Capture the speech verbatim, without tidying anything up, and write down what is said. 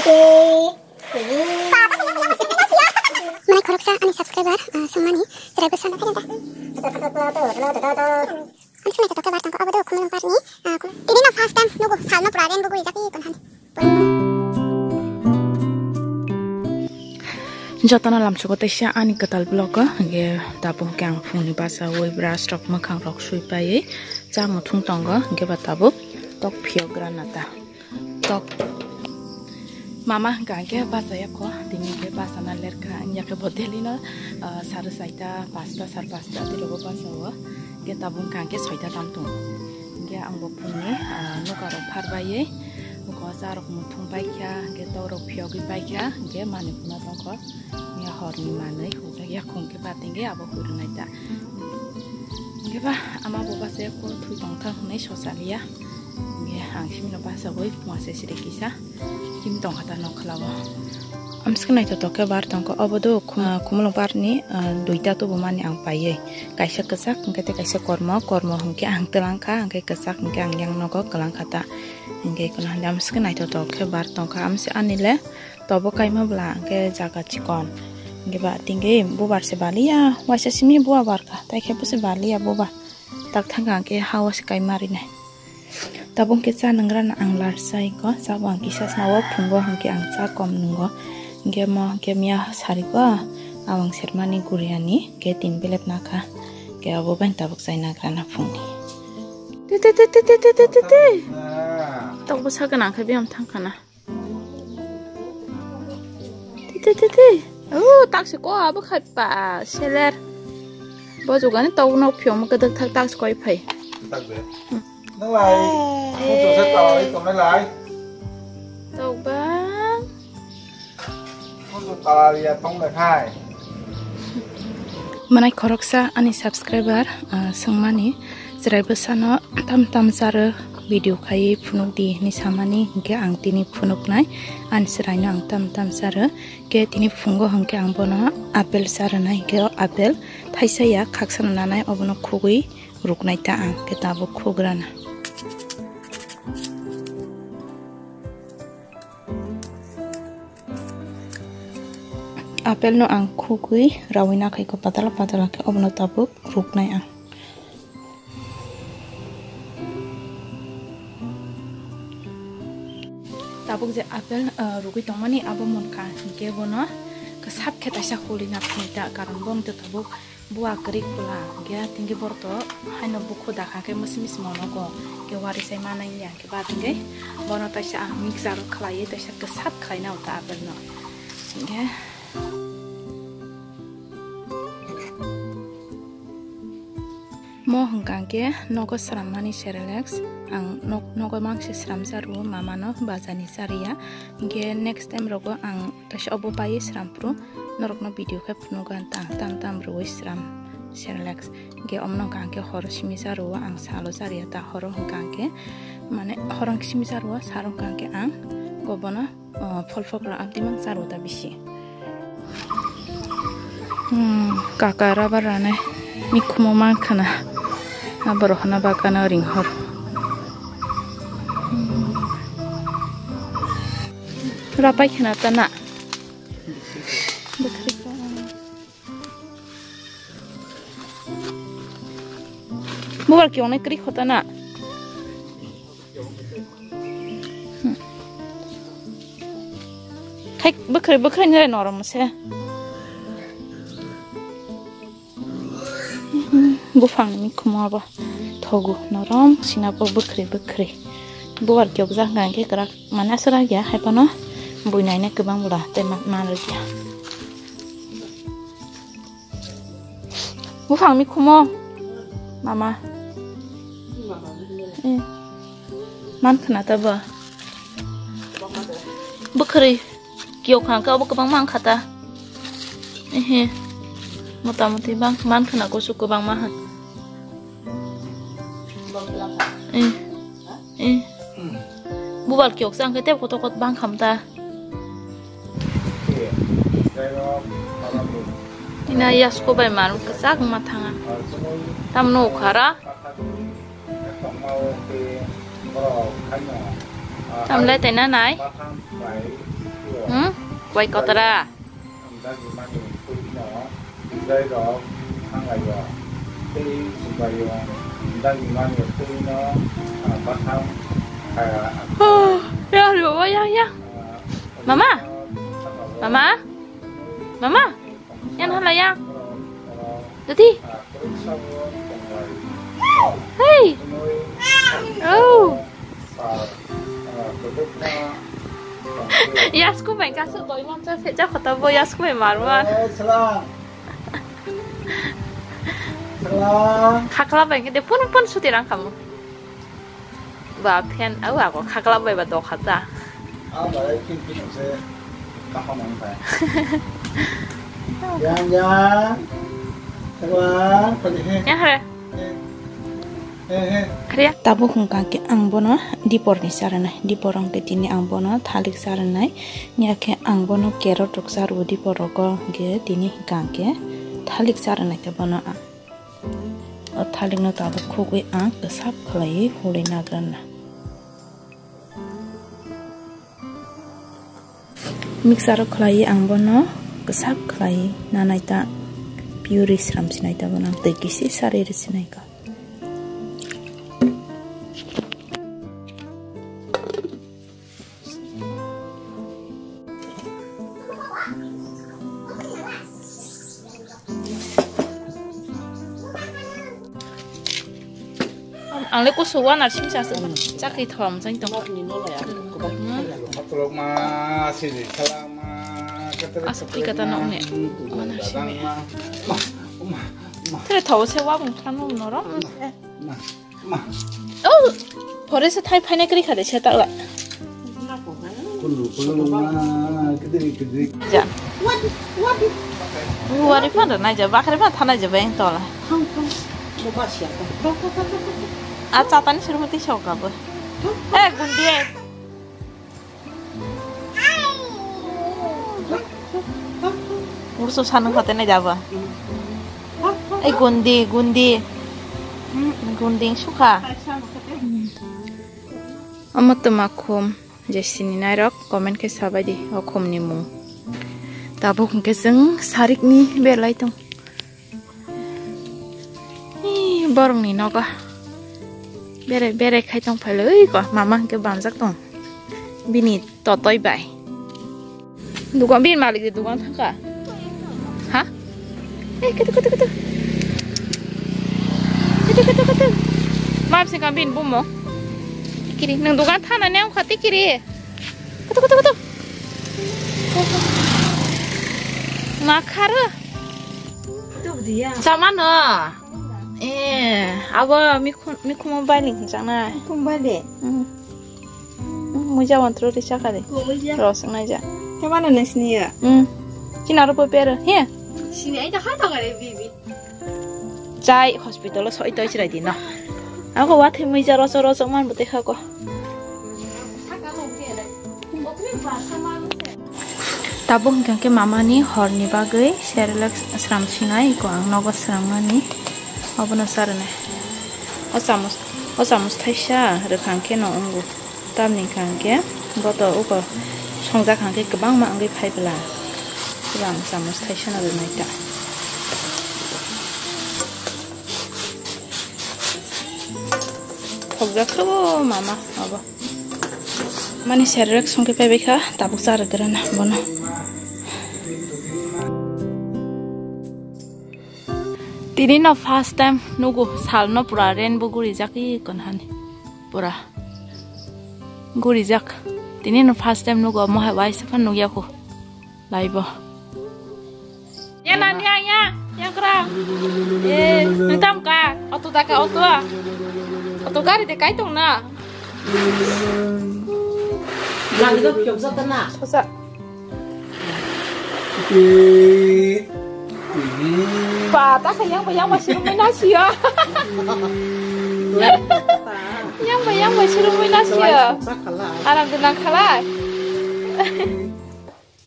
Mane khoroksa ani subscriber, ah, swngmani, chwraibwsano phai da. Ani swngmani to khe bar tongkha, obo do Khumulwng parkni, ah, Khum-, tini no first time nugo, salno pura rainbow guri jagwi tonhani. Jotono lamsogo teisa ani kwtal vlog o, hwnkhe tabuk khe ang phungni bachaui brush rok mwkhang rok sui paiwi cha muthung tongo, hwnkhe ba tabuk tok phiyok gra nata. Tok. Mama hwnkha hwnkhe bachaya kho, tini hwnkhe bachana lerkha, wngya khe bo daily no, ah, sare saita, pasta, sar pasta twirogo bachao. Hwnkhe tabuk hwnkha hwnkhe soita tam tongo. Hwnkhe ang bo phungni, ah, nokarok phar baiwi, nogo charok muthung paikha, hwnkhe tokrok phiyogwi paikha, hwnkhe manwi phunukna tongkho. Miya horni manwi hujak ya khungkhe batingwi abo hurunai ta. Hwnkhe ba ama bo bachaya kho thwi tongthang hwnwi sochaliya. Hwnkhe ang simino bachagwi pungase siri kisa him tongkha ta nokhlao. Amswk naithotok khe bar tongkha obo do khum-, Khumulwng parkni, ah, duita tubumani ang paiwi. Kaisa kwchak hwnkhe tei kaisa kormo, kormo hwnkhe ang twlangkha, hwnkhe kwchak hwnkhe ang yang nogo kwlangkha ta. Hwnkhe kono hwnkhe amswk naithotok khe bar tongkha amse anile. Tobo kaima bwla hwnkhe jaga chikon. Hwnkhe ba tingwi bubar se baliya, waisa simi bubar barkha, tai khe bo se baliya bubar. Tak thangkha hwnkhe ha o se kaima rinai. Tabuk hwnkhe cha nwngrano ang lar chai kho, cha bo ang kisa sna o phungo hwnkhe ang cha kom nwngo. Hwnkhe mo hwnkhe miya sari kho, abang sermani guriani, hwnkhe tin belep nakha. Hwnkhe abo bai tabuk chai nagrana phungni. Te, te, te. Tok bwsa gwnang khe biyam thangkha na. Titi, titi. Oh, taksi ko abo khai pa seler. Bo jugani tok nok phiyong mo kedek thak taksi koi phai. Tak de. Hmm. Nang lai. Eh. Mo to se ta lai to nang lai. Tok bang. Mo to ta lai ya tong lai khai. Manai khoroksa ani subscriber, ah, swngmani chwrai bwsano tam tam charo video khaiwi phunukdi hinwi samani, hinkhe ang tini phunuknai ani chwraino ang tam tam charo. Khe tini phungo hinkhe ang bono apple charwnai, hinkhe o apple thaisa ya khaksa nanai, obono khugwi ruknai ta ang, khe tabuk khugrana. Apple no ang khugwi rawi nakhai kho patala patala khe obono tabuk ruknai ang. Tabuk je apple, ah, rugwi tongmani abo munkha hinkhe bono kwsap khe taisa holi nakhai ta, karon bono tabuk Buwa kwrwi pula, hwnkhe tingkhe borok to haino bukhu dakha khe misi misi monogo, hwnkhe warisai manai ya, hwnkhe ba tingkhe bono taisa ang mixer o khlaiwi taisa kwsap khlaina uta apple no. Hwnkhe mo hwnkha hwnkhe nogo swrammani Cerelac, ang nok-, nogo mangse swramsa rwo, mama no bajar ni chariya, hwnkhe next time rogo ang Taisa obo pai sram phuru norokno video khe phunukgo ang tang tam tam rwui sram Cerelac. Hwnkhe omono hwnkha hwnkhe horo simi cha rwo ang salo chariya ta horo hwnkha hwnkhe mane horo hwnkhe simi cha rwo salo hwnkha hwnkhe ang obono, o, phol phokla abdi mang cha rwo ta bisi. Hmm, kaka rubber rane mikhumo mang khana. Aborok hana bakana ring hor. Hmm. Rapai khena ta na. Bubar kiyongnai kwrwi khota na. Hmm. Khai bwkhwrwi bwkhwrwi nai norom se. Buphang ni mikhumo abo thogo norom sina bo bwkhwrwi bwkhwrwi. Bubar kiyokjak hwnkha hwnkhe kwrak mane aswk ya hai phano bui naina kwbang bwla tei ma-, manrwkya. Buphang mikhumo mama. Eh. Man khna ta bo. Bwkhwrwi kiyok kha khe obo kwbangma wngkha ta. Ehe. Motamoti bang man khna kusu kwbangma han. Eh. Eh. Bubal kiyok chang khe tei kotor kotor bang kham ta. Ina yasko bai man kwchak ma thanga. Tamno khara. Tamle tena nai. Hmm? Wai kotora. Dagimani twi no twijai rok thanglai o. Tei chubai o dagimani twi no, ah, bathang kha. Oh, ya, ya, ya, ya. Mama? Mama? Mama? Yan hala ya. Dadi. Hey. Oh. Yasku bai kasu doi mon cha se cha khata bo yasku bai mar mar. Eh, salam. Salam. Khakla bai de pun pun suti rang kamu. Ba phen au ako khakla bai ba dok hata. Ah, ba ai pin pin se kaham ang bai. Yang yang. Salam. Padi he. Yang hare. Tabuk hwnkha khe ang bono dipor ni cha rwnai, dipor hwnkhe tini ang bono thalik cha rwnai, ya khe ang bono carrot rok cha rwo dipor rogo, hwnkhe tini hwnkha khe thalik cha rwnai khe bono ang o thalik no tabuk khugwi ang kwchap khlaiwi hulwi nagrana. Mixer o khlaiwi ang bono kwchap khlaiwi nanai ta puree sram sinai ta bono ang twi kisi sarwi rw sinai kha. Ang le kusu wanar singsa se chakri thom jani tong. Nokni nolai ang kubak. Phatrok ma sini khala ma. Asa phi kata nok ne. Wanar sini. Tere thaw se wa bung thano noro. Ma. Oh, pore se thai phaina kri khade se ta la. Kulu, kulu, ma, kidiri, kidiri. Ja. Wari phan da nai ja, bakre phan thanai ja beng tola. A chatani surumati sok ka bo. Eh, gundi. Urso sanung khate nai jaba. Ei gundi, gundi. Gundi sukha. Omo tuma khum, je sini nairok comment khe sabai di o khum ni mung. Tabuk hwnkhe chwng sarik ni belai tong. Ih, borokni nogo bere bere khai tong phai lwi ko, mama hwnkhe banjak tong bini totoi bai. Dugan bini malik de dugan thangkha. Ha? Eh, ketu, ketu, ketu. Ketu, ketu, ketu. Map se kam bini bumo. Tikiri, nang dugan thana ne wngkha tikiri. Ketu, ketu, ketu. Ma kharo. Chamano. Eh, abo mikhum, mikhumo bailing changna. Mikhumo baile. Hmm. Hmm, muja wantro ri chakari. Ko muja. Rosok naija. Chamano nesniya. Hmm. China ropo pero. He. Sini ai ta kha ta gare bibi. Chai hospital o soi toi chirai dino. Ako wathai muija rosok rosok man bwtwi kha ko. Tabuk hwnkha khe mamani horni bagwi Cerelac sram sinai ko ang nogo srangmani obono charwnai. O chamos, o chamos thaisa rwkhang khe no wngo. Tamni hwnkha hwnkhe boto uko songjak hwnkhe kwbangma wngwi phai bwla. Bwla ang chamos thaisa no rwnai ta. Thokjak khe bo mama abo. Mani Cerelac songwi phaibai kha, tabuk cha rwgrana bono. Tini no first time nugo salno pura rainbow gurijak i kon hani. Pura gurijak. Tini no first time nugo, mohai waisa phan nugya ko. Laibo. Ya nani ya, ya, ya kra. Eh, nang tam ka? Auto da ka, auto. Auto gari de kai tong na. Gari do pyok jata na. Sosa. Pa, ta kha yang ba, yang ba sirumwi na siya. Yang ba, yang ba sirumwi na siya. Aram de nang khala.